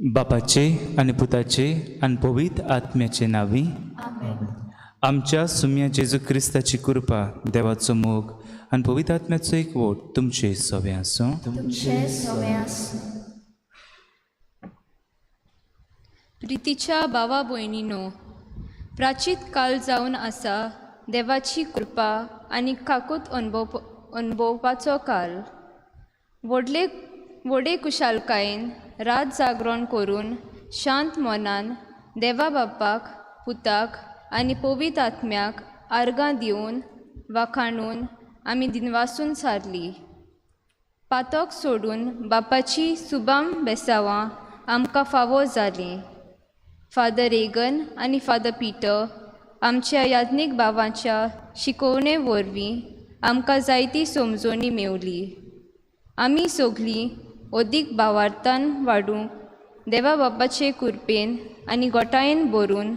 बापाचे आनी पुताचे आनी पवित्र आत्म्याचे नांवी आमच्या सुम्या जेजू क्रिस्ताची कृपा, देवाचो मोग आनी पवित्र आत्म्याचो एकवट तुमचे सवे आसूं. तुमचे सवे आसूं. प्रितीच्या भावा भयणीनो, प्राचीत काल जावन आसा देवाची कृपा आनी काकूत अणभवपाचो काल. व्हडले व्हडे कुशालकायेन रात जागरण करून शांत मनान देवा बापाक, पुताक आनी पवित्र आत्म्याक आर्गां दिवन वाखाणून आमी दिनवासून सारली. पातक सोडून बापाची सुबाम बेसावां आमकां फावो जालीं. फादर रेगन आनी फादर पिटर आमच्या याज्ञीक भावांच्या शिकोवणे वरवीं आमकां जायती समजोणी मेवली. आमी सगलीं अदीक भावार्थान वाडूंक देवा बापाचे कृपेन आनी गोटायेन भरून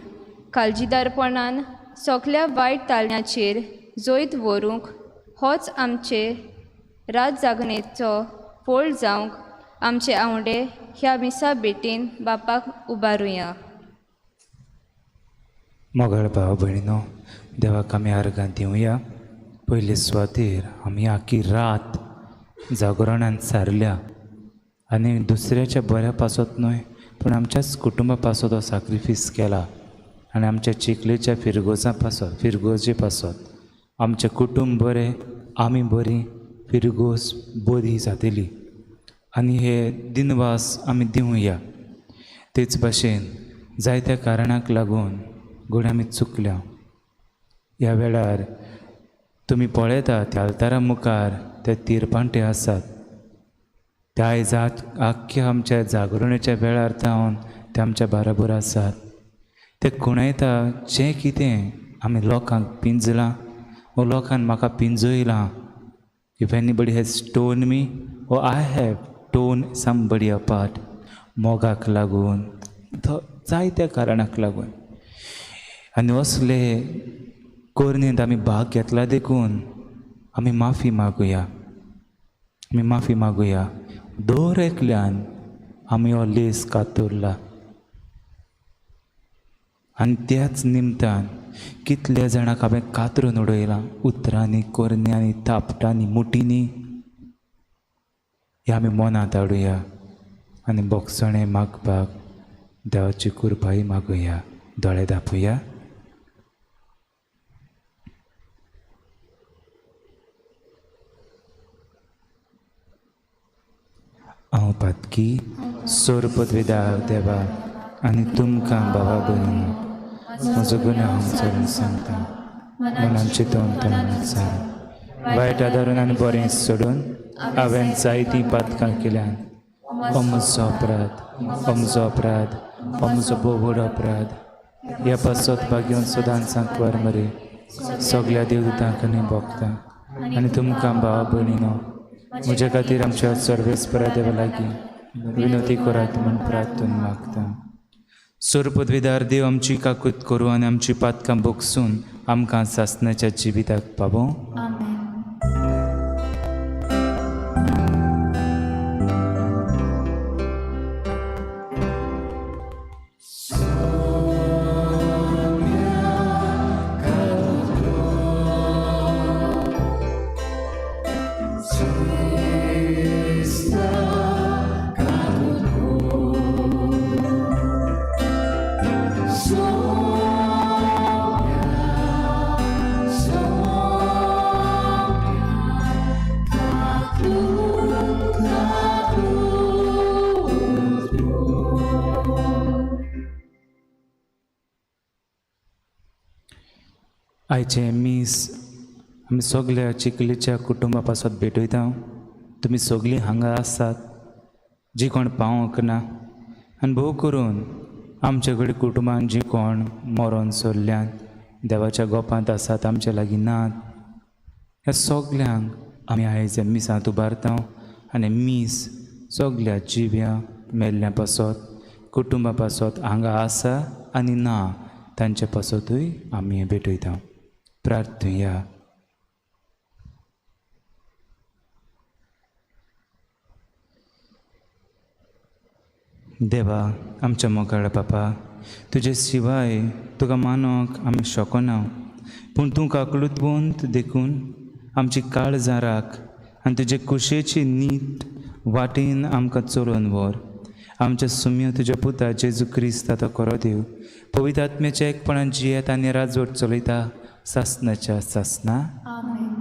काळजीदारपणान सगल्या वायट ताळ्याचेर जैत व्हरूंक होच आमचे रात जागणेचो फळ जावंक आमचे आंवडे ह्या मिसा भेटेन बापाक उबारुया. मोगाळ भाव भयणीनो, देवाक आमी आर्गां दिवया. पयले सुवातेर आमी आखी रात जागरणान सारल्या आनी दुसऱ्याच्या बऱ्या पासत न्हय पूण आमच्याच कुटुंबा पासत हो साक्रिफीस केला आनी आमच्या चिखलेच्या फिरगोजा पासत, फिरगोजे पासत आमचें कुटुंब बरें, आमी बरीं, फिरगोज बरी जातली आनी हे दिनवास आमी दिवया. तेच भाशेन जायत्या कारणाक लागून घडये आमी चुकल्या. ह्या वेळार तुमी पळयतात त्या आल्तारा मुखार ते तिरपांटे आसात. त्या आयज आख्ख्या आमच्या जागरणेच्या वेळार जावन ते आमच्या बाराबर आसात. ते खुणायता जें कितें आमी लोकांक पिंजलां वो लोकान म्हाका पिंजयलां. If anybody has torn me or I have torn somebody apart, मोगाक लागून, जायत्या कारणाक लागून आनी असले कोरणेंत आमी भाग घेतला देखून आमी माफी मागुया. आमी माफी मागुया. दर एकल्यान आमी हो लेस कातरला आनी त्याच निमतान कितल्या जाणांक हांवें कातरून उडयलां उतरांनी, कोरण्यांनी, थापटांनी, मुठींनी. हे आमी मनांत हाडुया आनी बोगसणें मागपाक देवाची कृपाय मागुया. दोळे धांपुया. हांव पातकी सोरपदवेदा देवा आनी तुमकां बाबा भयणीनो म्हजो गुन्यांव हांव चलून सांगता. मनान चिंतून तोंडान सांग वायट आदारून आनी बरें सोडून हांवें जायतीं पातकां केल्यान. हो म्हजो अपराध, हो म्हजो अपराध, हो म्हजो भोव व्हड अपराध. ह्या पासत भाग्योन सदांच सांकवार मरे सगल्या देवदूतांक आनी भोगता आनी तुमकां भावा भयणीनो म्हज्या खातीर आमच्या सर्वेस्परा देवा लागीं विनवती करात म्हूण प्रार्थना मागता. सोरपदवेदार देव आमची काकूत करूं आनी आमची पातकां भोगसून आमकां सासणाच्या जिविताक पावों. आयचें मीस आमी सगल्या चिखलेच्या कुटुंबा पासत भेटयता. तुमी सगलीं हांगा आसात जी कोण पावोंक ना आनी भोव करून आमचे कडेन कुटुंबान जी कोण मरोन सोडल्यान देवाच्या गोपांत आसात, आमच्या लागीं नात, ह्या सगल्यांक आमी आयज मिसांत उबारता आनी मीस सगल्या जिव्या मेल्ल्या पासत, कुटुंबा पासत हांगा आसा आनी ना तांचे पासतूय आमी भेटयता. प्रार्थुया. देवा आमच्या मोगाळ बापा, तुजे शिवाय तुका मानोंक आमी शकना, पूण तूं काकलुतवंत देखून आमची काळजां राख आनी तुजे कुशेची नीट वाटेन आमकां चलोवन व्हर. आमच्या सुम्यो तुज्या पुता जेजू क्रिस्त आतां करो देव पवित्र आत्म्याच्या एकपणान जियेत आनी राजवट चलयता सासनाच्या सासना. आमेन.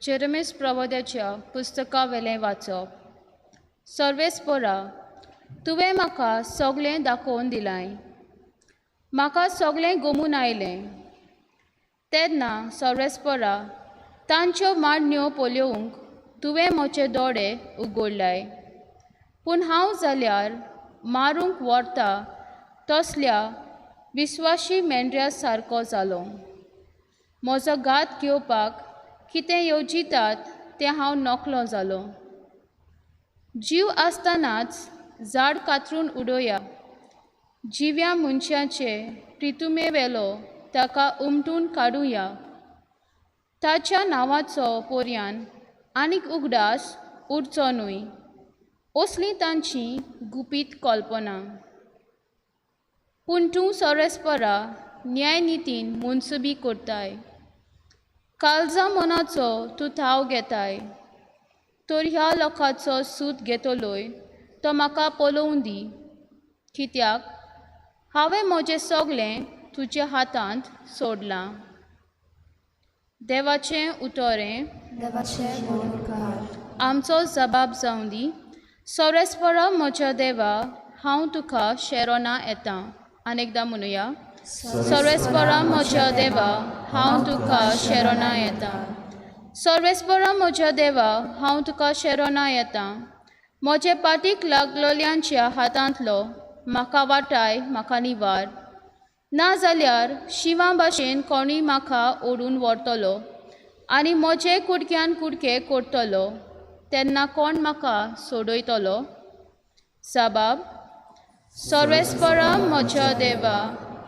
जेरमेस प्रवोद्याच्या पुस्तकावेलें वाचप. सर्वेस्पोरा, तुवें म्हाका सगळें दाखोवन दिलाय, म्हाका सगळें गोमून आयलें. तेन्ना सर्वेस्पोरा, तांच्यो मांडण्यो पळोवंक तुवें म्हजे दोळे उगडलाय, पूण हांव जाल्यार मारूंक व्हरता तसल्या विस्वाशी मेंढऱ्या सारको जालो. म्हजो घात घेवपाक कितें येवजितात तें हांव नकलो जालो. जीव आसतनाच झाड कातरून उडोवया, जिव्या मनशाचे प्रितुमेवेलो ताका उमटून काडुया. ताच्या नांवाचो पोरयान आनीक उगडास उरचो न्हय, असली तांची गुपीत कल्पना. पूण तूं सर्वेस्परा न्यायनितीन मनसुबी करताय, काळजा मनाचो तूं थाव घेताय. तर ह्या लोकांचो सूत घेतलोय तो म्हाका पळोवं दी, कित्याक हांवें म्हजें सगळें तुज्या हातांत सोडलां. देवाचें उतोरें. देवाचें उपकार. आमचो जबाब जावं दी. सर्वेस्परा म्हज्या देवा, हांव तुका शेरोना येता. आनी एकदां म्हणुया, सर्वेस्परा म्हज्या देवा, हांव तुका शेरोना येता. सर्वेस्परा म्हज्या देवा, हांव तुका शेरोना येता. म्हजे पाटीक लागलोल्यांच्या हातांतलो म्हाका वाटाय, म्हाका निवार. ना जाल्यार शिंवा भाशेन कोणूय म्हाका ओडून व्हरतलो आनी म्हजे कुडक्यान कुडके करतलो, तेन्ना कोण म्हाका सोडयतलो? साबाब, सर्वेस्परा म्हज्या देवा,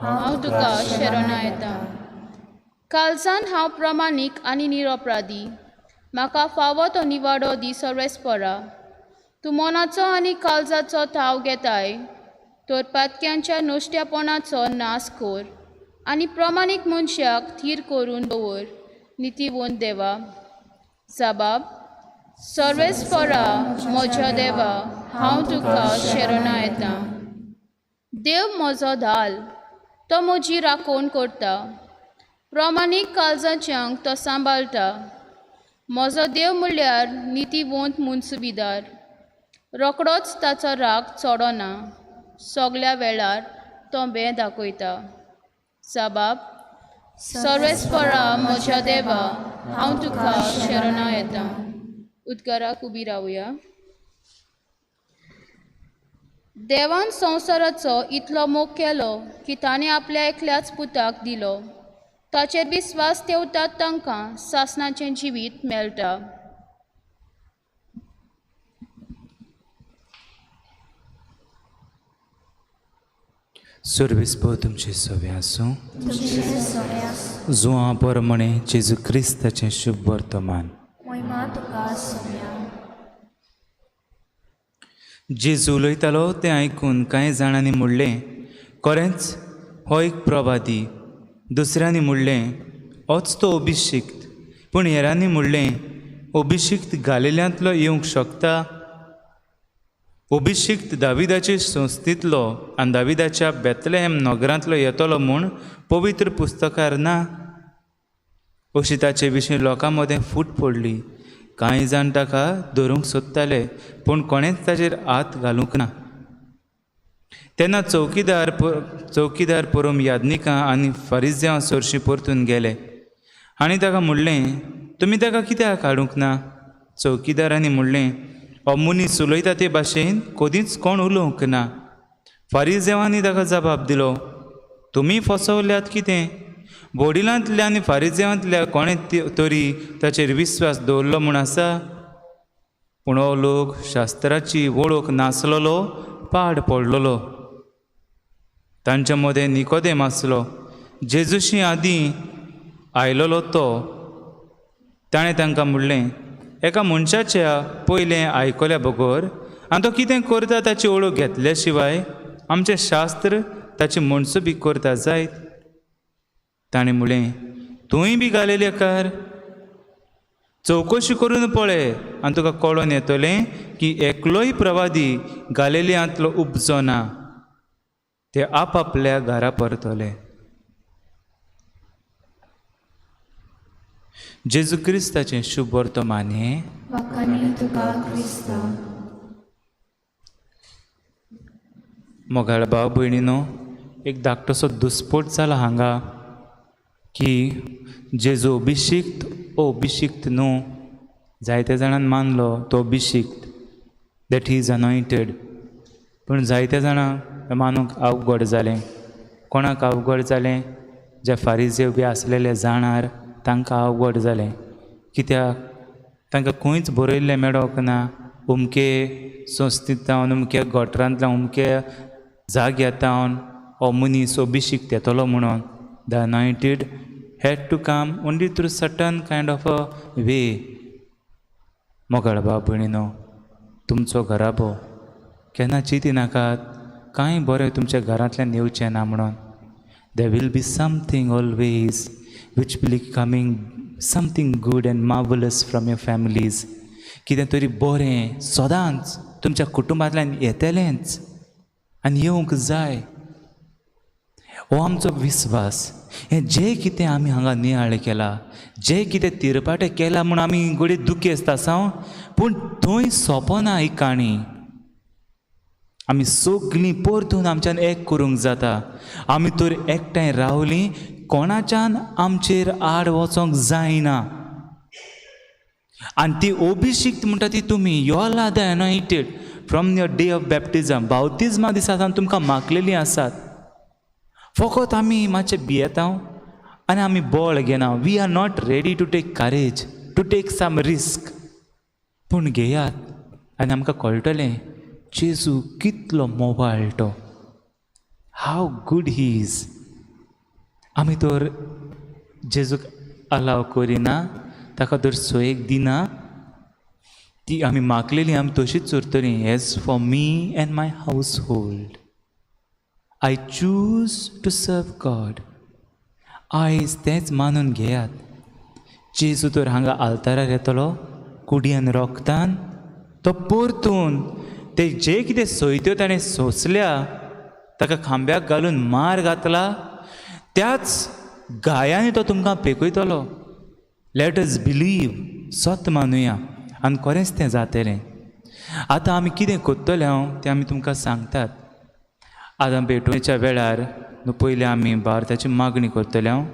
हांव तुका शेरोना येता. कालसान हांव प्रमाणीक आनी निरपराधी, म्हाका फावो तो निवाडो दी सर्वेस्परा. तूं मनाचो आनी काळजाचो थाव घेताय, तर पातक्यांच्या नुस्त्यापणाचो नाश कर आनी प्रमाणीक मनशाक थीर करून दवर नितीवंत देवा. साबाब, सर्वेस्परा म्हज्या देवा, हांव तुका शेरोना येता. देव म्हजो धाल, तो म्हजी राखण करता, प्रमाणीक काळजाच्यांक तो सांबाळटा. म्हजो देव म्हणल्यार नितीवंत मुनसुबीदार, रोकडोच ताचो राग चडना, सगल्या वेळार तो बें दाखयता. साबाब, सर्वेस्परा म्हज्या देवा, हांव तुका शेरोना येता. उदकाराक उबी रावया. देवान संवसाराचो इतलो मोग केलो की ताणें आपल्या एकल्याच पुताक दिलो, ताचेर विस्वास ठेवतात तांकां सासणाचें जिवीत मेळटा. सर्वेस्पोर तुमचे सवे आसूं. तुमचें सवें आसूं. जुआं परमणे जेजू क्रिस्ताचें शुभ वर्तमान. मोहिमा तुका सोम्या. जेजू उलयतालो तें आयकून कांय जाणांनी म्हणलें, खरेंच हो एक प्रवादी. दुसऱ्यांनी म्हणलें, होच तो अभिशिक्त. पूण हेरांनी म्हणलें, अभिशिक्त गालिल्यांतलो येवंक शकता? अभिशिक्त दाविदाचे संस्थेंतलो आनी दाविदाच्या बेतलेहम नगरांतलो येतलो म्हूण पवित्र पुस्तकार ना. अशी ताचे विशीं लोकां मदें फूट पडली. कांय जाण ताका धरूंक सोदताले, पूण कोणेंच ताचेर हात घालूंक ना. तेन्ना चौकीदार परम याज्ञिकां आनी फारिज्यांव सरशीं परतून गेले आनी ताका म्हणलें, तुमी ताका कित्याक हाडूंक ना? चौकीदारांनी म्हणलें, हो मनीस उलयता ते भाशेन कदींच कोण उलोवंक ना. फारिजेवांनी ताका जबाब दिलो, तुमी फसवल्यात कितें? वडिलांतल्या आनी फारिजेवांतल्या कोणें तरी ताचेर विस्वास दवरलो म्हूण आसा? पूण हो लोक शास्त्राची वळख नासलेलो पाड पडलेलो. तांच्या मदें निकोदेम आसलो, जेजूशी आदीं आयलोलो तो. ताणें तांकां म्हणलें, एका मनशाच्या पयलें आयकल्या बगर आनी तो कितें करता ताची ओळख घेतल्या शिवाय आमचें शास्त्र ताची मनसुबी करता जायत. ताणें म्हणलें, तूंय बी गालेलेकार, चवकशी करून पळय आनी तुका कळोन येतलें की एकलोय प्रवादी गालेलियांतलो उपजो ना. ते आपआपल्या घरा परतले. जेजू क्रिस्ताचें शुभ वर्तमान हें. वाखाणी तुका क्रिस्ता. मोगाळ भाव भयणीनो, एक धाकटोसो दुस्पोट जाला हांगा की जेजू अभिशिक्त ओ अभिशिक्त न्हू. जायते जाणान मानलो तो अभिशिक्त, that he is anointed, पूण जायते जाणां मानूंक अवघड जालें. कोणाक अवघड जालें? जे फारिजेव बी आसलेले जाणार तांकां अवघड जालें. कित्याक तांकां खंयच बरयल्लें मेळोंक ना अमके संस्थेंत अमके गटरांतल्यान अमके जाग्यांत हो मनीस अभिशिक्त येतलो म्हणून. The anointed had to come only through certain kind of a way. मोगाळ भाव भयणीनो, तुमचो घराबो केन्ना चिंती नाकात कांय बरें तुमच्या घरांतल्यान येवचें ना म्हणून. There will be something always which will be coming, something good and marvellous from your families. कितें तरी बरें सदांच तुमच्या कुटुंबांतल्यान येतलेंच आनी येवंक जाय. हो आमचो विस्वास. हें जें कितें आमी हांगा नियाळ केला, जें कितें तिरपाटे केला म्हूण आमी घडये दुखेस्त आसा, पूण थंय सोंपना ही काणी. आमी सगळीं परतून आमच्यान एक करूंक जाता. आमी तर एकठांय रावलीं, कोणाच्यान आमचेर आड वचोंक जायना. आनी ती अभिशिक्त म्हणटा ती तुमी, you all are the anointed from your day of baptism. बावतिज्मा दिसा सावन तुमकां मागलेलीं आसात. फकत आमी मातशें भियेता आनी आमी बळ घेना. We are not ready to take courage, to take some risk. पूण घेयात आनी आमकां कळटलें जेजू कितलो मोवाळ तो, how good he is. आमी तर जेजूक अलाव करिना, ताका तर सोयेक दिना, ती आमी मागलेली आमी तशीच उरतली. As for me and my household, I choose to serve God. आयज तेंच मानून घेयात. जेजू तर हांगा आल्तारार येतलो कुडयान रोगतान, तो परतून ते जे कितें सोयत्यो ताणें सोंसल्या, ताका खांब्याक घालून मार घातला, त्याच गायांनी तो तुमकां पेकयतलो. Let us believe, सत मानुया आनी खरेंच तें जातलें. आतां आमी कितें करतले हांव तें आमी तुमकां सांगतात. आतां भेटवणेच्या वेळार न्हू पयलीं आमी भारताची मागणी करतले हांव.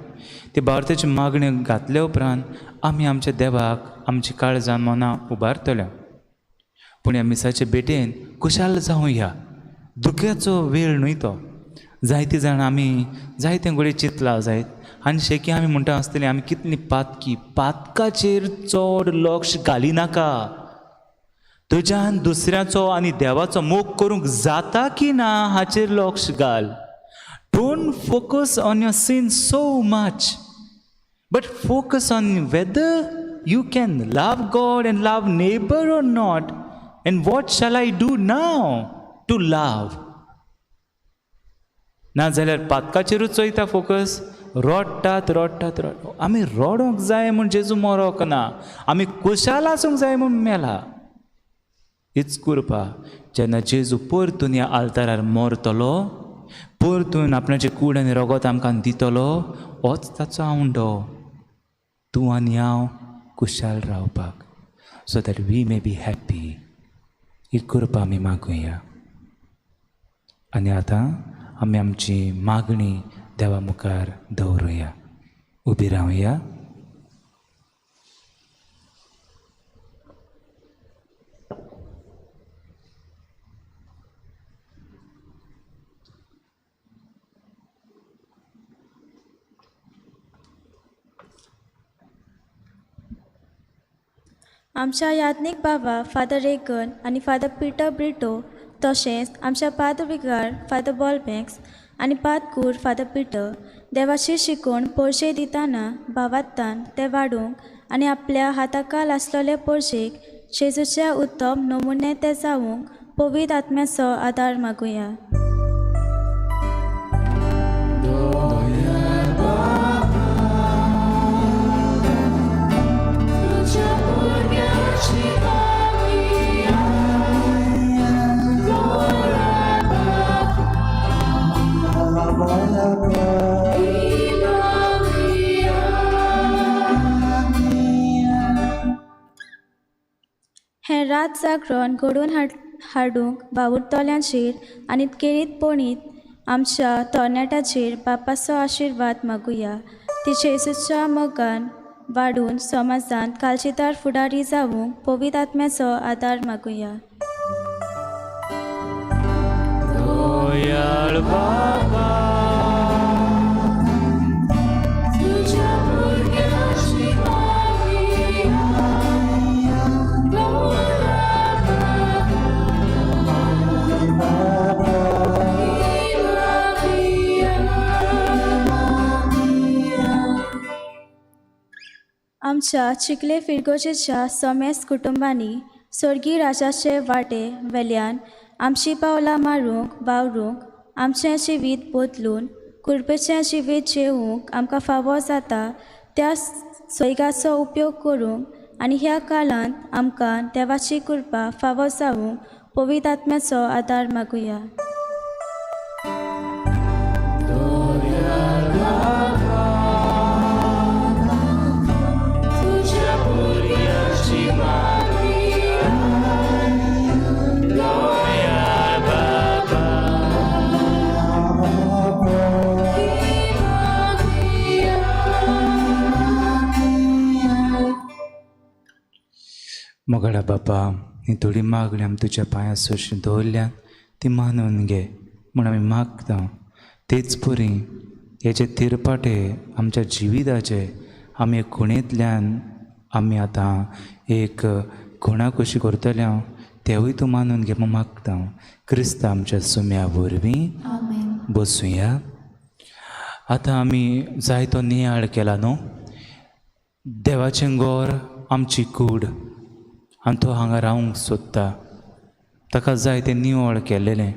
ती भारताची मागणी घातल्या उपरांत आमी आमच्या देवाक आमची काळजां मनां उबारतले. पूण ह्या मिसाचे भेटेन खुशाल जावया. दुख्याचो वेळ न्हय तो. जायते जाणां आमी जायते घडये चिंतलां जायत आनी शेकी आमी म्हणटा आसतली आमी कितली पातकी. पातकाचेर चड लक्ष घालिनाका. तुज्यान दुसऱ्याचो आनी देवाचो मोग करूंक जाता की ना हाचेर लक्ष घाल. Don't focus on your sin so much, but focus on whether you can love God and love neighbour or not, and what shall I do now to love. नाजाल्यार पातकाचेरूच चोयता फोकस, रडटात रडटात रड. आमी रडोंक जाय म्हूण जेजू मरोंक ना, आमी खुशाल आसूंक जाय म्हूण मेला. हीच कृपा जेन्ना जेजू परतून ह्या आल्तारार मरतलो, परतून आपणाचे कूड आनी रगत आमकां दितलो, होच ताचो आवंडो. तूं आनी हांव खुशाल रावपाक, so that we may be happy. ही कृपा आमी मागुया. आनी आतां आमी आमची मागणी देवा मुखार दवरुया. उबी रावया. आमच्या याज्ञीक बाबा फादर रेगन आनी फादर पिटर ब्रिटो, तशेंच आमच्या पाद्र विगार फादर बॉलबँक्स आनी पादकूर फादर पिटर देवाची शिकोवण पोरशे दिताना भावात्तान ते वाडूंक आनी आपल्या हाताकाल आसलेले पोरशेक जेजूच्या उत्तम नमुने ते जावंक पवित्र आत्म्याचो आदार मागुया. हें रात जागरण घडोवन हाडूंक वावुरतल्यांचेर आनी केरीतपणीत आमच्या तरणाट्याचेर बापाचो आशिर्वाद मागुया. ती जेजूच्या मोगान वाडून समाजांत कालचीदार फुडारी जावंक पवित्र आत्म्याचो आदार मागुया. आमच्या चिखले फिरगोजेच्या समेस्त कुटुंबांनी स्वर्गीय राजाचे वाटे वेल्यान आमची पावलां मारूंक वावरूंक आमचें जिवीत बदलून कुरपेचें जिवीत जेवूंक आमकां फावो जाता त्या सोयगाचो उपयोग करूंक आनी ह्या काळांत आमकां देवाची कृपा फावो जावंक पवित्र आत्म्याचो आदार मागुया. मोगाळा बापा, ही थोडी मागणी आमी तुज्या पांयां सोशी दवरल्यात ती मानून घे म्हूण आमी मागता. तेच परी हेजे तिरपाटे आमच्या जिविताचे आमी खुणेंतल्यान आमी आतां एक खुणा कशी करतले तेवूय तूं मानून घे म्हूण मागता. क्रिस्त आमच्या सुम्या वरवीं. बसुया. आतां आमी जायतो नियाळ केला न्हू. देवाचें गोर आमची कूड आनी तो हांगा रावंक सोदता. ताका जाय तें निवळ केल्लेलें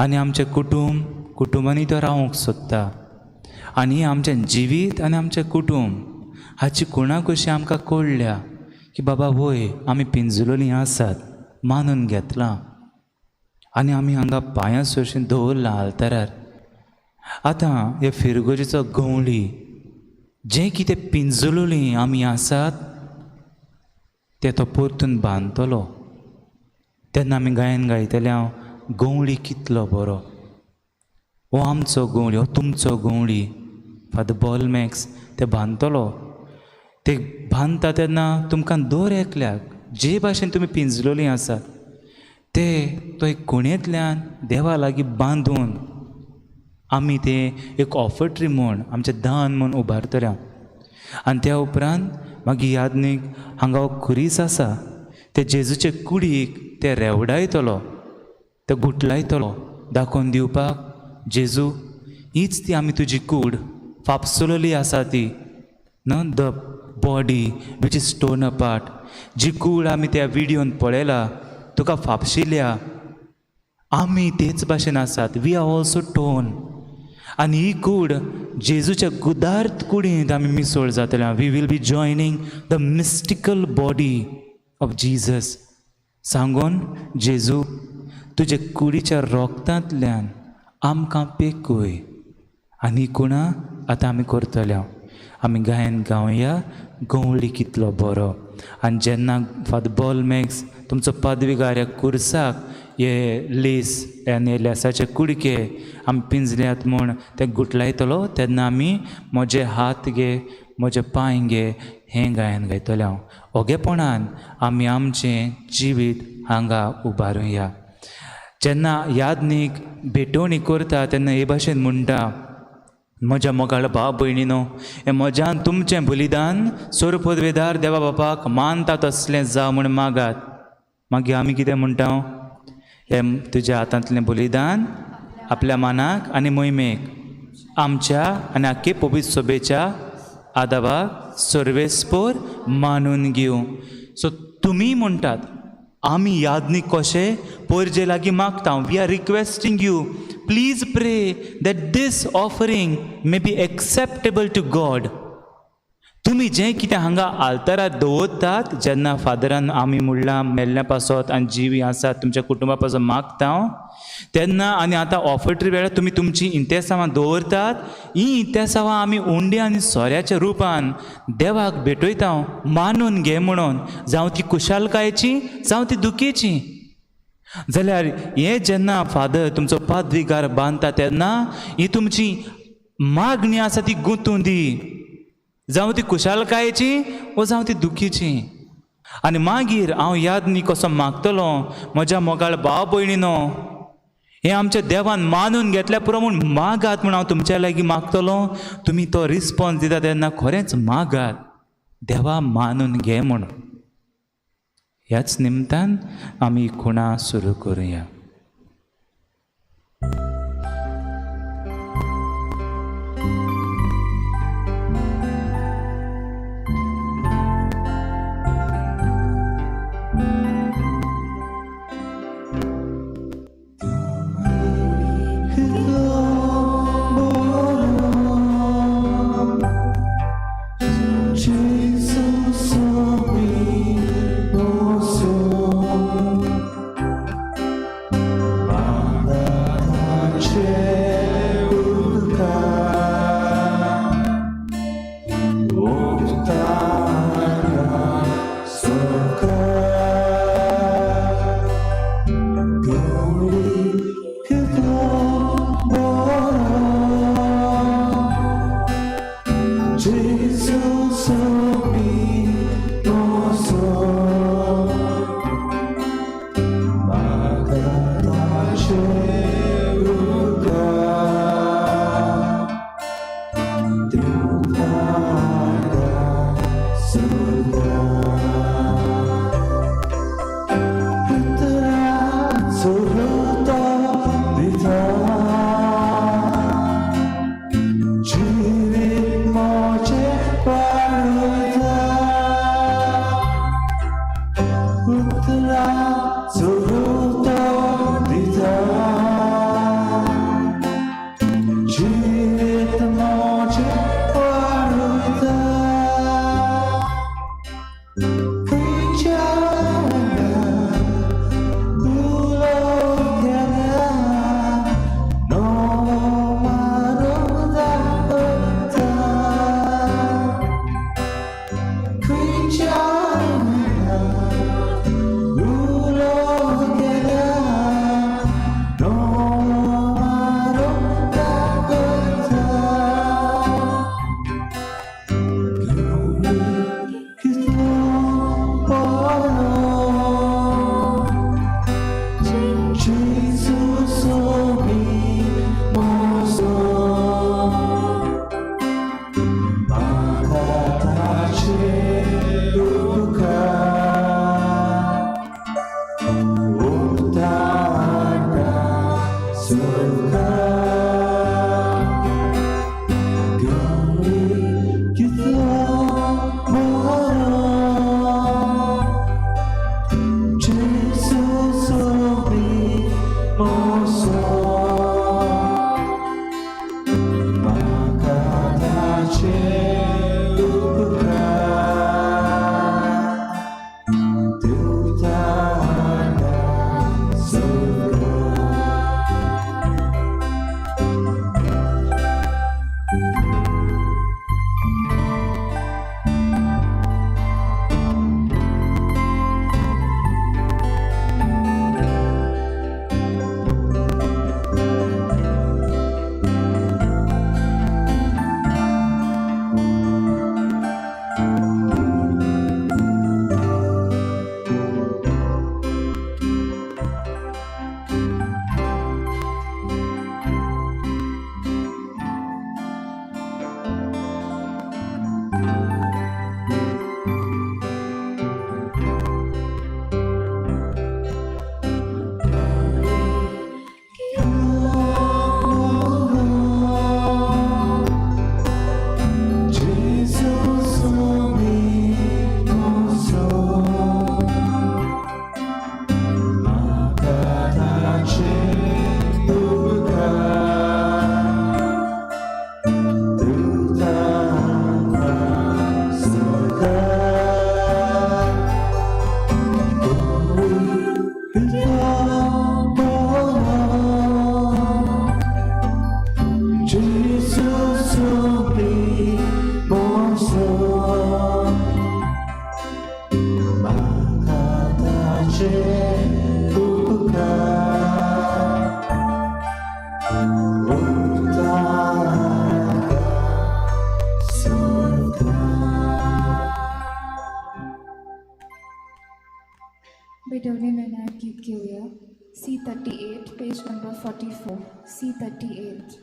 आनी आमचें कुटूंब कुटुंबांनी तो रावंक सोदता आनी आमचें जिवीत आनी आमचें कुटूंब हाची कोणा कशी आमकां कळ्ळ्या की बाबा वय आमी पिंजुलोलीं आसात मानून घेतलां आनी आमी हांगा पांयां सोशी दवरलां आल्तारार. आतां हे फिरगोजेचो गंवळी जें कितें पिंजुलोलीं आमी आसात ते तो परतून बांदतलो. तेन्ना आमी गायन गायतले हांव गंवळी कितलो बरो, हो आमचो गंवळी, हो तुमचो गंवळी फादर बॉल मॅक्स ते बांदतलो. ते बांदता तेन्ना तुमकां दर एकल्याक जे भाशेन तुमी पिंजलोलीं आसात ते तो एक कुणेंतल्यान देवा लागीं बांदून आमी ते एक ऑफर्ट्री म्हूण आमचें दान म्हूण उबारतले. आनी त्या उपरांत मागीर यादनीक हांगा खुरीस आसा ते जेजूचे कुडीक ते रेवडायतलो, ते गुटलायतलो दाखोवन दिवपाक जेजू हीच ती आमी तुजी कूड फापसुलोली आसा ती न्हू, the body which is torn apart. जी कूड आमी त्या विडियोन पळयला तुका फापशिल्या, आमी तेच भाशेन आसात, we are also tone. आनी ही कूड जेजूच्या गुदार्थ कुडींत आमी मिसळ जातले. We will be joining the mystical body of Jesus. सांगून जेजू तुजे कुडीच्या रोगतांतल्यान आमकां पेकय. आनी कुणां आतां आमी करतले. आमी गायन गावया गंवळी कितलो बरो. आनी जेन्ना फादर बॉल मॅक्स तुमचो पदवीगार कुर्साक हे लेस आनी लेसाचे कुडके आमी पिंजल्यात म्हूण ते गुटलायतलो तेन्ना आमी म्हजे हात घे म्हजे पांय घे हें गायन गायतले हांव. ओगेपणान आमी आमचें जिवीत हांगा उबारुया. जेन्ना यादनीक भेटवणी करता तेन्ना हे भाशेन म्हणटा, म्हज्या मोगाळ भाव भयणीनो, हें म्हज्यान तुमचें बलिदान सोरपदवेदार देवा बापाक मानता तसलें जावं म्हूण मागात. मागीर आमी कितें म्हणटा, हें तुज्या हातांतलें बलिदान आपल्या मानाक आनी मोहिमेक आमच्या आनी आख्खे पवित्र सभेच्या आदाबाक सर्वेस्पोर मानून घेवं. सो तुमी म्हणटात आमी यादनीक कशें पोरजे लागीं मागता. We are requesting you please pray that this offering may be acceptable to God. तुमी जें कितें हांगा आल्तारार दवरतात जेन्ना फादरान आमी म्हणलां मेल्ल्या पासत आनी जिवी आसात तुमच्या कुटुंबा पासत मागता तेन्ना आनी आतां ऑफर्टरी वेळार तुमी तुमची इंतेसांवां दवरतात. ही इंतेसांवां आमी उंडे आनी सोऱ्याच्या रुपान देवाक भेटयता मानून घे म्हणून, जावं ती खुशालकायेची जावं ती दुखीची. जाल्यार हें जेन्ना फादर तुमचो पादविगार बांदता तेन्ना ही तुमची मागणी आसा ती गुंतून दी, जावं ती खुशालकायेची वो जावं ती दुखीची. आनी मागीर हांव याद न्ही कसो मागतलो म्हज्या मोगाळ भाव भयणीनो, हें आमच्या देवान मानून घेतल्या पुरो म्हूण मागात म्हूण हांव तुमच्या लागीं मागतलो. तुमी तो रिस्पोन्स दिता तेन्ना खरेंच मागात देवा मानून घे म्हणून. ह्याच निमतान आमी खुणा सुरू करुया. भेटवणे म्हयन्यार गीत घेवया. C 38, page number 44. C 38.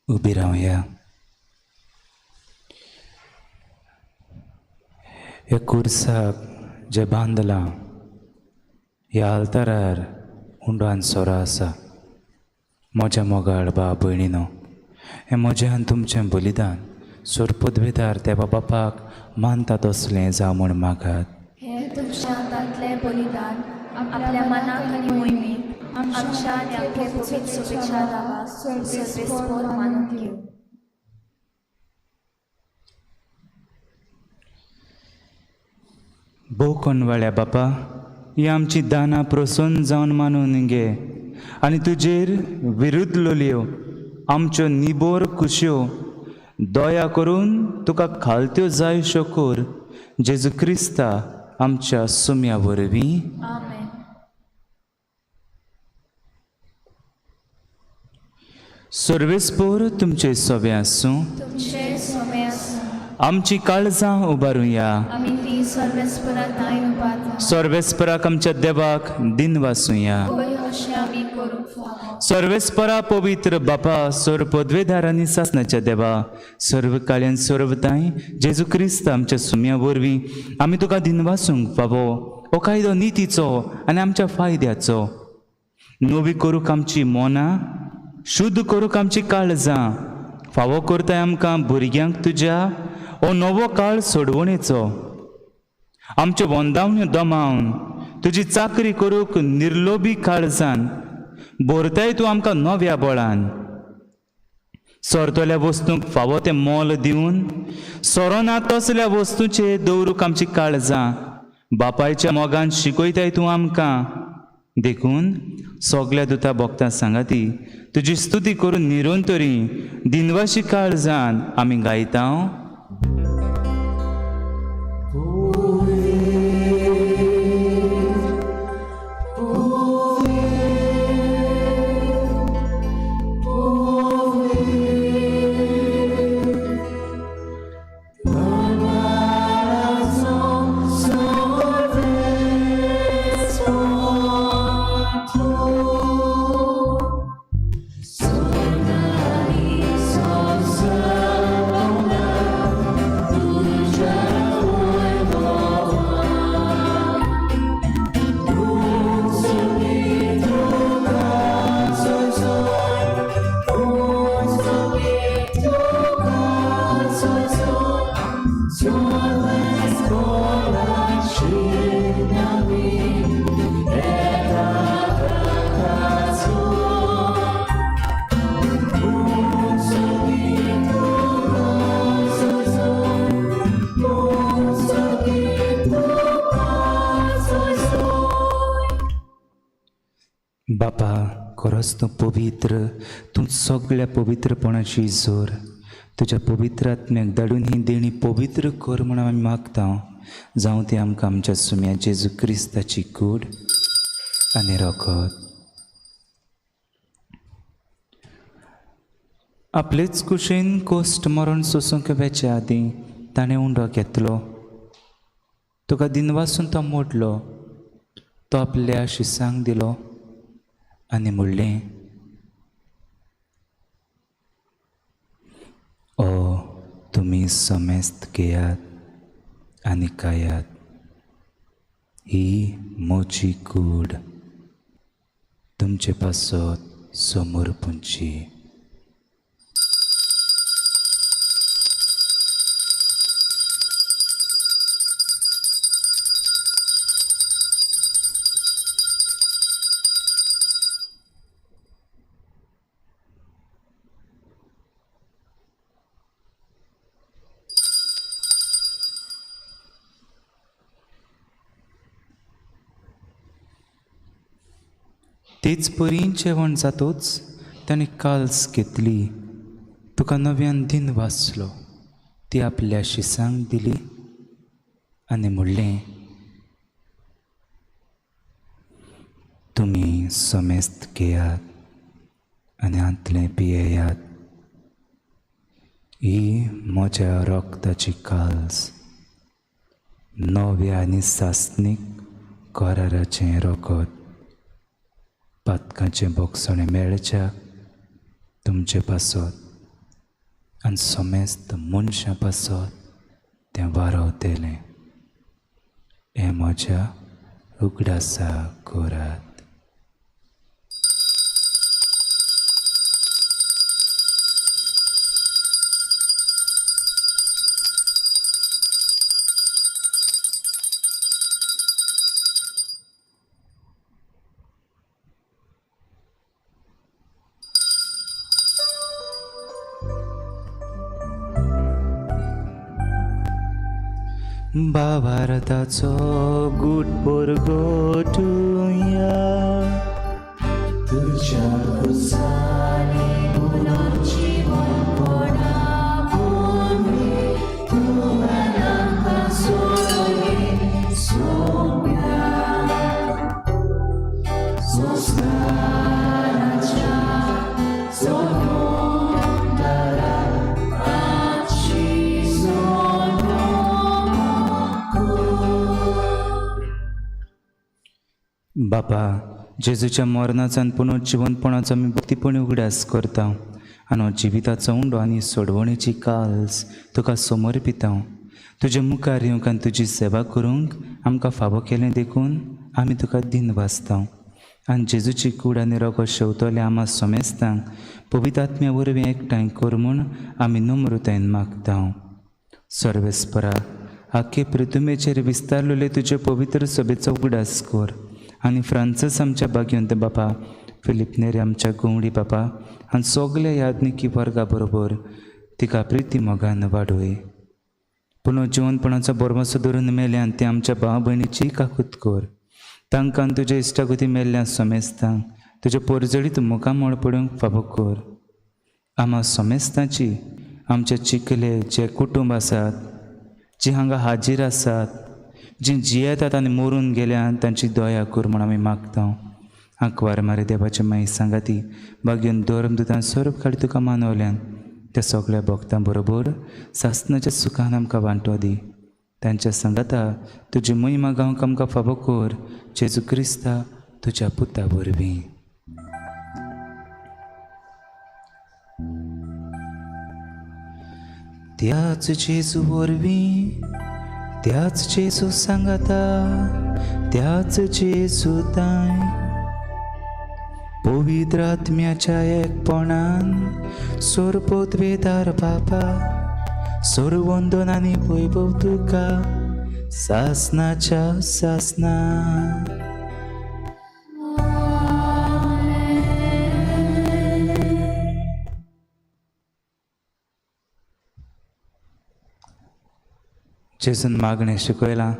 उबी रावया. ह्या कुर्साक जें बांदलां ह्या आल्तारार उंडान सोरो आसा. म्हज्या मोगाळ भाव भयणीनो, हें म्हजें आनी तुमचें बलिदान सोरपदवेदार देवा बापाक मानता तसलें जावं म्हूण मागात. हें तुमच्या हातांतलें बलिदान आपल्या मनाक आनी मोहिमेक आमच्या आनी आपल्या पवित्र शुभेच्छा दावा सर्वेस्पोर मानून घेवं. भोवकोणवाळ्या बापा, ही आमची दानां प्रसन्न जावन मानून घे आनी तुजेर विरुद्धल्यो आमच्यो निबोर कुश्यो दया करून तुका खालत्यो जाय शकोर जेजू क्रिस्ता आमच्या सुम्या वरवीं. आमेन. सर्वेस्पोर तुमचे सोबे आसूं. तुमचे सोमे आसूं. आमची काळजां उबारुया. आमी ती सर्वेस्परा दाय उबारता. सर्वेस्पराक आमच्या देवाक दिनवासुया. हय अशें आमी करूंक फावो. सर्वेस्परा पवित्र बापा, सर्व पदवेदार आनी सासणाच्या देवा, सर्व काळ्यान सर्वताय जेजू क्रिस्त आमच्या सुम्या वरवीं आमी तुका दिनवासूंक फावो. हो कायदो नितीचो आनी आमच्या फायद्याचो. नवी करूंक आमची मनां, शुद्ध करूंक आमची काळजां, फावो करताय आमकां भुरग्यांक तुज्या हो नवो काळ सोडवणेचो. आमच्यो वंदावण्यो दमावन तुजी चाकरी करूंक निर्लोभी काळजान भरताय तूं आमकां नव्या बळान. सोरतल्या वस्तूंक फावो तें मोल दिवन सोरो ना तसल्या वस्तूचेर दवरूंक आमची काळजां बापायच्या मोगान शिकयताय तूं आमकां. देखून सगल्या दुता भोगता सांगाती तुजी स्तुती करून निरंतरी दिनवाशी काळजान आमी गायता. बापा खरोच तूं पवित्र, तूं सगळ्या पवित्रपणाची जोर. तुज्या पवित्र आत्म्याक धाडून ही देणी पवित्र कर म्हूण आमी मागता. जावं ती आमकां आमच्या सुम्या जेजू क्रिस्ताची कूड आनी रगत. आपलेच कुशीन कोश्ट मरण सोसूंक वेचे आदीं ताणें उंडो घेतलो, तुका दिनवासून तो मोडलो, तो आपल्या शिसांक दिलो आनी म्हणलें, ओ तुमी समेस्त घेयात आनी खायात, ही म्हजी कूड तुमचे पासत समर्पूंची. तेच परी जेवण जातोच ताणें काल्स घेतली, तुका नव्यान दिन वाचलो, ती आपल्या शिसांक दिली आनी म्हणलें, तुमी समेस्त घेयात आनी हांतलें पियेयात, ही म्हज्या रक्ताची काल्स, नव्या आनी सासणीक कराराचें रगत, पातकांचें भोगसणें मेळच्याक तुमचे पासत आनी समेस्त मनशां पासत तें वारवतलें. हें म्हज्या उगडासा करात. भावार्थाचो गूट परगटुया, तुज्या खुर्सांनी पुनर्जीवनपणा पुरवी तुवें आमकां सोडली सोंप्या. संवसाराच्या सोडून आमची सोडून. बापा, जेजूच्या मरणाचो आनी पुनर्जिवनपणाचो आमी भक्तीपणी उगडास करता आनी हो जिविताचो उंडो आनी सोडवणेची काल्स तुका समर्पिता. तुजे मुखार येवंक आनी तुजी सेवा करूंक आमकां फावो केलें देखून आमी तुका दिन वाचता. आनी जेजूची कूड आनी रगत शेवतले आमा समेस्तांक पवित्र आत्म्या वरवीं एकठांय कर म्हूण आमी नम्रतायेन मागता. सर्वेस्परा, आख्खे पृथुमेचेर विस्तारलेले तुजे पवित्र सभेचो उगडास कर आनी फ्रांसीस आमच्या भाग्यवंत बापा फिलीप नेरी आमच्या गुंवडी बाबा आनी सगल्या याज्ञिकी वर्गा बरोबर तिका प्रिती मोगान वाडोय. पूण जिवनपणाचो बरमसो धरून मेल्यान ती आमच्या भाव भयणीची काकूत कर. तांकां तुज्या इश्टागती मेल्ल्या सोमेस्तांक तुज्या पोरजडीत मुखामळ पडूंक फावो कर. आमा सोमेस्तांची आमचे चिखले जे कुटुंब आसात, जी हांगा हाजीर आसात, जी जियेतात आनी मरून गेल्यात तांची दया कर म्हूण आमी मागता. आंकवार मारे देवाचे माई सांगाती बागेवन धर्मदुतान स्वरूप काडी तुका मानवल्यान त्या सगळ्या भक्तां बरोबर सासनाच्या सुखान आमकां वांटो दी. तांच्या सांगाता तुजी महिमा गावंक आमकां फावो कर, जेजू क्रिस्ता तुज्या पुता वरवीं. त्याच जेजू वरवीं, त्याच जेजू सांगाता, त्याच जेजू ताय पवित्र आत्म्याच्या एकपणान सोरपोतवेदार बापा सोरवंदन आनी वैभव तुका सासनाच्या सासना. जेजून मागणें शिकयलां.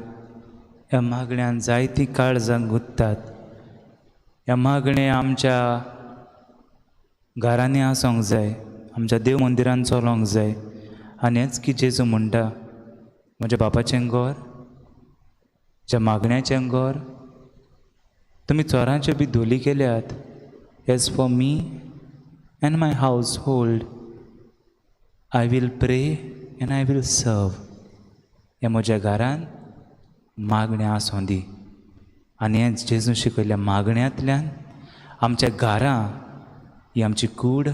ह्या मागण्यान जायतीं काळजां गुंततात. ह्या मागणें आमच्या घरांनी आसूंक जाय, आमच्या देव मंदिरान चलोंक जाय. आनी हेंच की जेजू म्हणटा, म्हज्या बापाचें घर, ज्या मागण्याचें घर, तुमी चोरांच्यो बी धोली केल्यात. As for me and my household I will pray and I will serve. ह्या म्हज्या घरान मागणें आसूं दी. आनी हें जेजू शिकयल्ल्या मागण्यांतल्यान आमच्या घरां, ही आमची कूड,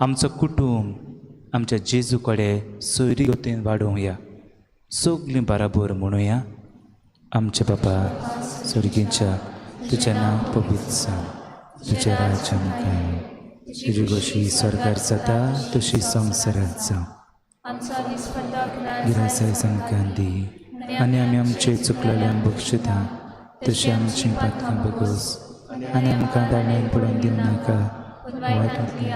आमचो कुटूंब आमच्या जेजू कडेन सोयरी गतीन वाडोवया. सगलीं बराबर म्हणुया, आमच्या बापा सर्गीच्या, तुजें नांव पवित्र जावं, तुजें राज्य आमकां येवं, तुजी गोशी स्वर्गार जाता तशी संवसारांत जावं. गिरासाय आमकां दी आनी आमी आमचे चुकलेल्यांक बक्षिता तशी आमची पातकां बगोस आनी आमकां दाण्यान पडून दिवं नाका, वायटांतली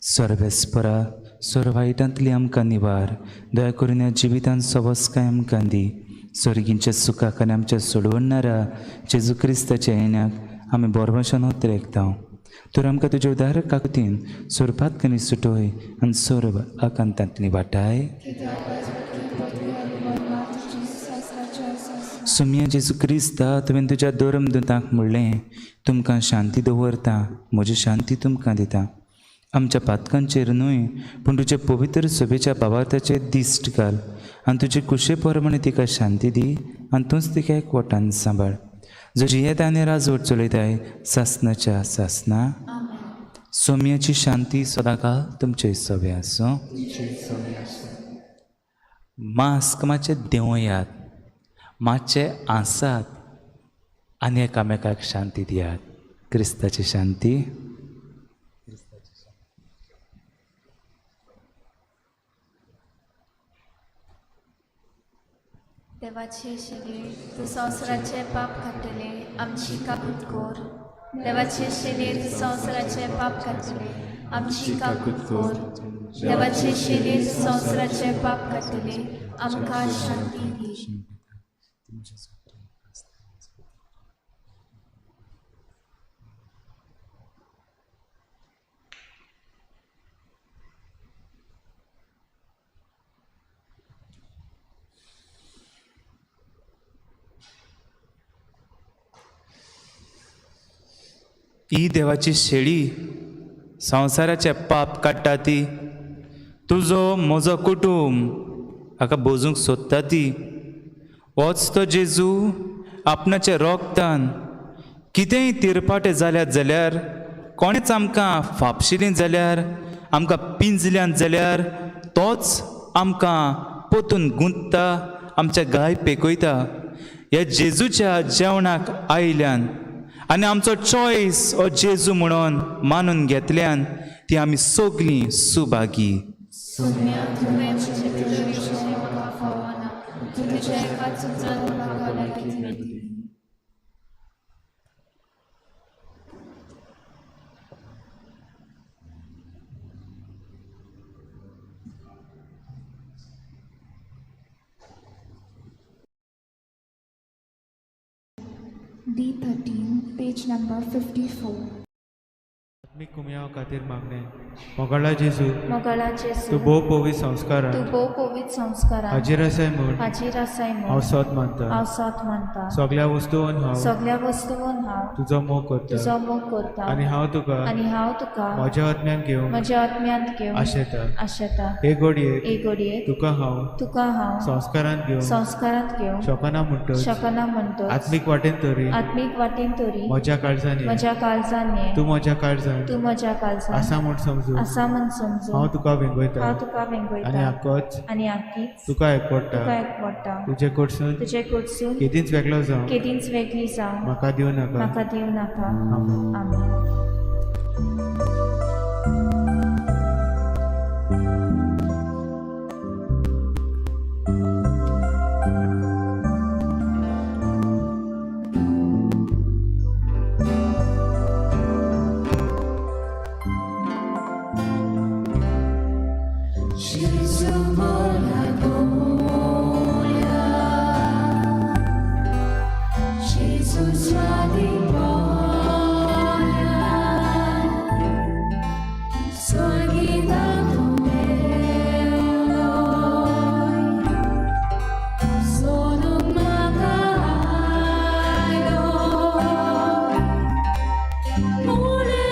सर्वेस्परा सर्व वायटांतली आमकां निवार. दया करून ह्या जिवितान सवस्काय आमकां दी. सर्गींच्या सुखाक आनी आमच्या सोडवणारा जेजू क्रिस्ताच्या येण्याक आमी बोरभाशेन उतरेकता. तर आमकां तुज्या उदार काकुतीन सोरपात सुटोय आनी सर्व आकांतांतली वाटाय. सुमया जेजू क्रिस्ता, तुवें तुज्या धर्मदूतांक म्हणलें, तुमकां शांती दवरता, म्हजी शांती तुमकां दिता. आमच्या पातकांचेर न्हय पूण तुजे पवित्र सभेच्या बाबार्थाचेर दिश्ट घाल आनी तुजे कुशे प्रमाणे तिका शांती दी आनी तूंच तिका एकवटान सांबाळ, जो जियेता आनी राजवट चलयताय सासनाच्या सासना. सोम्याची शांती सदांकाळ तुमचे सवे आसूं. मास्क मातशें देंवयात, मातशें आसात आनी एकामेकाक शांती दियात. क्रिस्ताची शांती. देवाचे शिले तूं संवसाराचें पाप काडटले, आमची काकूत कर. देवाचे शिले तूं संवसाराचें पाप काडटले, आमची काकूत कर. देवाचे शिले तूं संवसाराचें पाप काडटले, आमकां शांती दी. ही देवाची शेळी संवसाराचे पाप काडटा ती, तुजो म्हजो कुटूंब हाका बोजूंक सोदता ती. होच तो जेजू आपणाच्या रोगतान कितेंय तिरपाटे जाल्यात जाल्यार, कोणेच आमकां फापशिलीं जाल्यार, आमकां पिंजल्यान जाल्यार, तोच आमकां पोतून गुंतता, आमच्या गाय पेकयता. ह्या जेजूच्या जेवणाक आयल्यान आनी आमचो चॉयस हो जेजू म्हणून मानून घेतल्यान ती आमी सगलीं सुभागी. D13, page number 54. आत्मीक कुमयाव खातीर मागणें. मोगाळा जेजू, मोगाळा जेजू, तूं भोव पवित्र संस्कारान तूं भोव पवित्र संस्कारान हाजीर आसाय म्हूण हाजीर आसाय हांव म्हूण सोद मानता. हांव सोद मानता. सगळ्या वस्तून हांव सगळ्या वस्तून हांव तुजो मोग करता तुजो मोग करता आनी हांव तुका आनी हांव तुका म्हज्या आत्म्यान घेवंक म्हज्या आत्म्यांत घेवन आशेता. आशेता. हे घडयेक हे घडयेक तुका हांव तुका हांव संस्कारान घेवंक संस्कारांत घेवंक शकना म्हणटच शकना म्हणटच आत्मीक वाटेन तरी आत्मीक वाटेन तरी म्हज्या काळजान ये. म्हज्या काळजान ये. तूं म्हज्या काळजान तूं म्हज्या काळजान आसा म्हूण समजून आसा म्हूण समजून हांव तुका वेंगयता हांव तुका आनी वेंगयता आकोच आनी आकीच तुका एकवडटा. तुका एकवडटा. तुजे कडसून तुजे कडसून केदींच वेगळो जावं केदींच वेगळी जावं म्हाका दिवं नाका. म्हाका दिवं नाका. आमेन. आमेन. Gesù vola gloria, Gesù di gloria, sorghi sono magaio, mole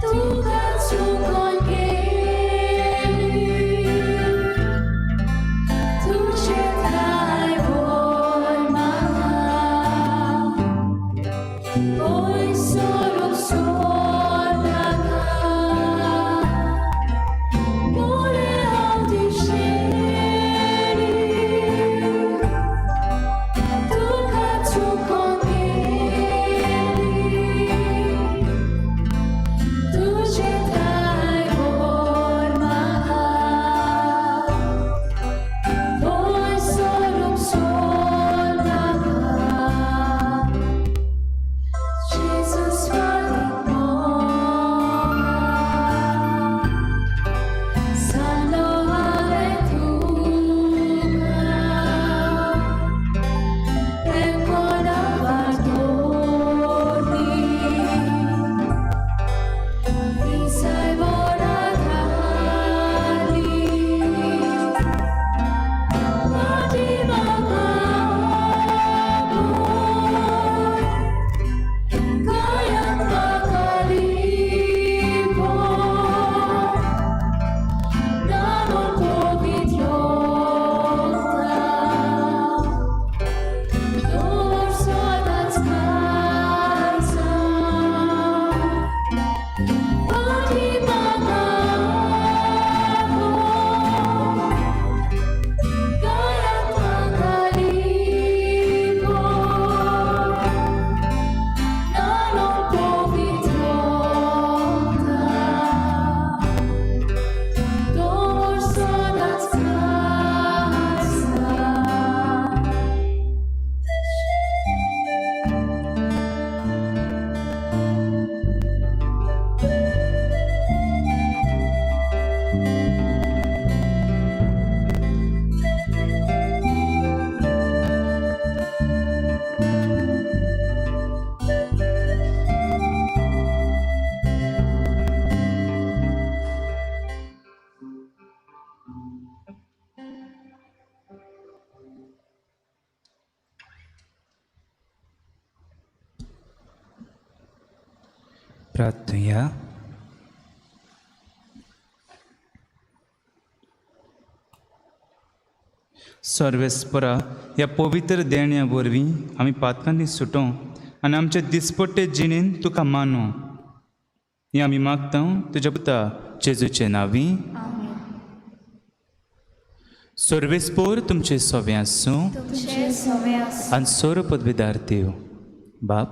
Tu con tu c'è voi mamma, poi solo sola, pure tu con Tu c'è vor maha, poi solo sola. Jesus Sano ave tuca, e con avantorni. Mi sai volatali, ma ti mancavo, kaya makalipo, nanon povitrota, dorso ad scarsa. प्रार्थुया. सर्वेस्परा, ह्या पवित्र देण्या वरवीं आमी पातकांनी सुटों आनी आमचे दिसपट्टे जिणेन तुका मानू, हें आमी मागता तुज्या पुता जेजूचे नांवी. आमेन. सर्वेस्पोर तुमचे सोवें आसूं तुमचे सवे आसूं आनी सोर पदवीदार देव बाप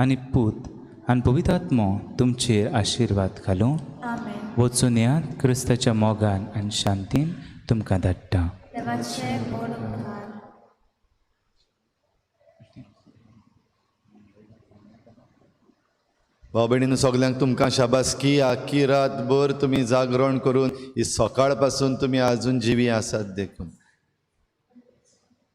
आनी पूत आनी पवित्र आत्मो तुमचेर आशिर्वाद घालूं. आमेन. वचून येयात क्रिस्ताच्या मोगान आनी शांतीन तुमकां धाडटा. देवाचे व्हड उपकार. भाव भयणीन सगल्यांक तुमकां शाबासकी. आख्खी रातभर तुमी जागरण करून ही सकाळ पासून तुमी आजून जिवी आसात देखून.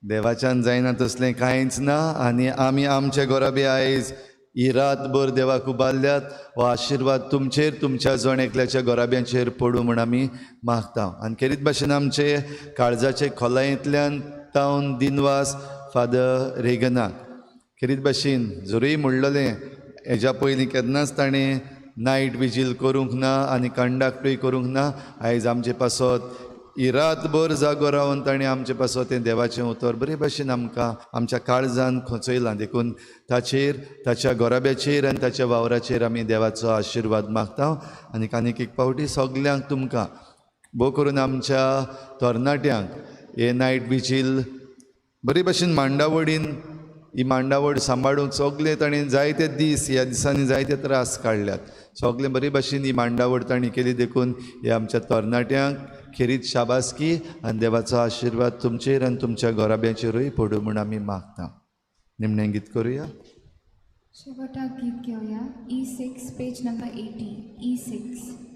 देवाच्यान जायना तसलें कांयच ना आनी आमी आमचे गोराबे आयज ही रातभर देवाक उबारल्यात. हो आशिर्वाद तुमचेर, तुमच्या जण एकल्याच्या गोराब्यांचेर पडूं म्हूण आमी मागता. आनी खेरीत भाशेन आमचे काळजाचे खोलायेंतल्यान तावन दिनवास फादर रेगनाक. खेरीत भाशेन जरूय म्हणलेलें हेज्या पयलीं केन्नाच ताणें नायट विजील करूंक ना आनी कंडक्टूय करूंक ना. आयज आमचे पासत ही रातभर जागो रावन ताणें आमचे पासत तें देवाचें उतर बरे भाशेन आमकां आमच्या काळजान खोंचयलां. देखून ताचेर, ताच्या गोराब्याचेर आनी ताच्या वावराचेर आमी देवाचो आशिर्वाद मागता. आनी आनीक एक फावटी सगल्यांक तुमकां भोव करून आमच्या तरणाट्यांक हे नायट विजील बरे भाशेन मांडावडीन ही मांडावड सांबाळूंक सगळे ताणें जायते दीस ह्या दिसांनी जायते त्रास काडल्यात. सगळे बरे भाशेन ही मांडावड तांणी केली. देखून हे आमच्या तरणाट्यांक खेरीत शाबासकी आनी देवाचो आशिर्वाद तुमचेर आनी तुमच्या घराब्याचेरूय पडूं म्हूण आमी मागता. निमणें गीत करुया. शेवटाक गीत घेवया E6 page number 80 E6.